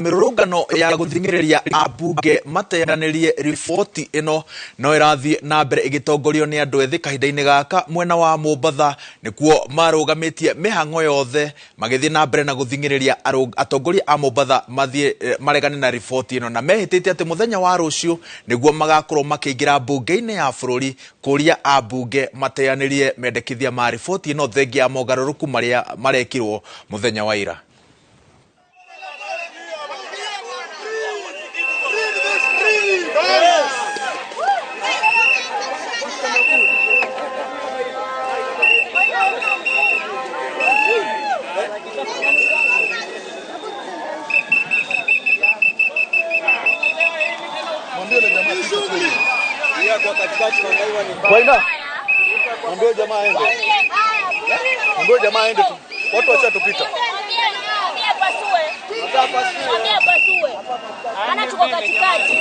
Mĩrũrũngano ya gũthing'ĩrĩria ambunge mateanĩrie riboti ĩno no ĩrathiĩ na mbere ĩgĩtongorio nĩ andũ ethĩ kahinda-inĩ gaka mwena wa Mombatha nĩkuo marũgamĩtie mĩhang'o yothe magĩthiĩ na mbere na gũthing'ĩrĩria atongoria a Mombatha mathiĩ maregane na riboti ĩno na mehĩtĩte atĩ mũthenya wa rũciũ nĩguo magakorwo makĩingĩra mbunge-inĩ ya bũrũri kũria ambunge mateanĩrie mendekithia ma riboti ĩno thengia ya mogarũrũku marĩa marekirwo mũthenya wa ira. Waina, mwambie jamaa aende, mwambie jamaa aende tu, watu washatupita. Maana tuko katikati.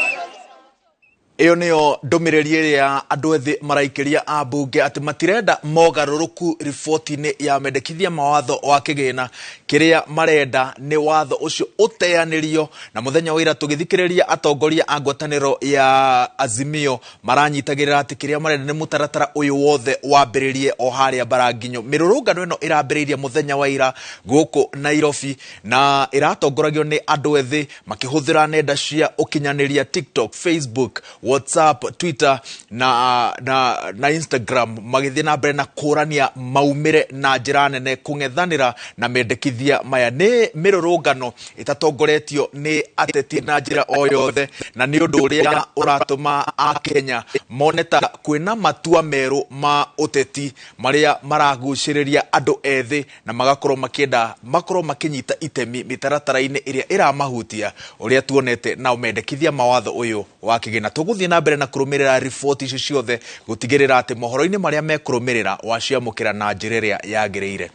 Ĩyo nĩyo ndũmĩrĩri ĩrĩa andũ ethĩ maraikĩria ambunge atĩ matirenda mogarũrũku riboti-inĩ ya mendekithia ma watho wa kĩgĩna. Kĩrĩa marenda nĩ watho ũcio ũteanĩrio. Na mũthenya wa ira tũgĩthikĩrĩria atongoria a ngwatanĩro ya Azimio maranyitagĩrĩra atĩ kĩrĩa marenda nĩ mũtaratara ũyũ wothe wambĩrĩrie o harĩa Mbaranginyo. Mĩrũrũngano ĩno ĩrambĩrĩirie mũthenya wa ira gũkũ Nairobi na ĩratongoragio nĩ andũ ethĩ makĩhũthĩra nenda cia ũkinyanĩria TikTok, Facebook, WhatsApp, Twitter na Instagram magĩthiĩ na mbere na kũrania maumĩre na njĩra nene kũng'ethanĩra na mendekithia maya. Nĩ mĩrũrũngano ĩtatongoretio nĩ ateti na njĩra o yothe, na nĩ ũndũ ũrĩa ũratũma Akenya mone ta kwĩna matua merũ ma ũteti marĩa maragucĩrĩria andũ ethĩ na magakorwo makĩenda makorwo makĩnyita itemi mĩtaratara-inĩ ĩrĩa ĩramahutia ũrĩa tuonete na mendekithia ma watho ũyũ wa kĩgĩna. Tũgũthiĩ na mbere na kũrũmĩrĩra riboti ici ciothe gũtigĩrĩra atĩ mohoro-inĩ marĩa mekũrũmĩrĩra waciamũkĩra na njĩra ĩrĩa yagĩrĩire.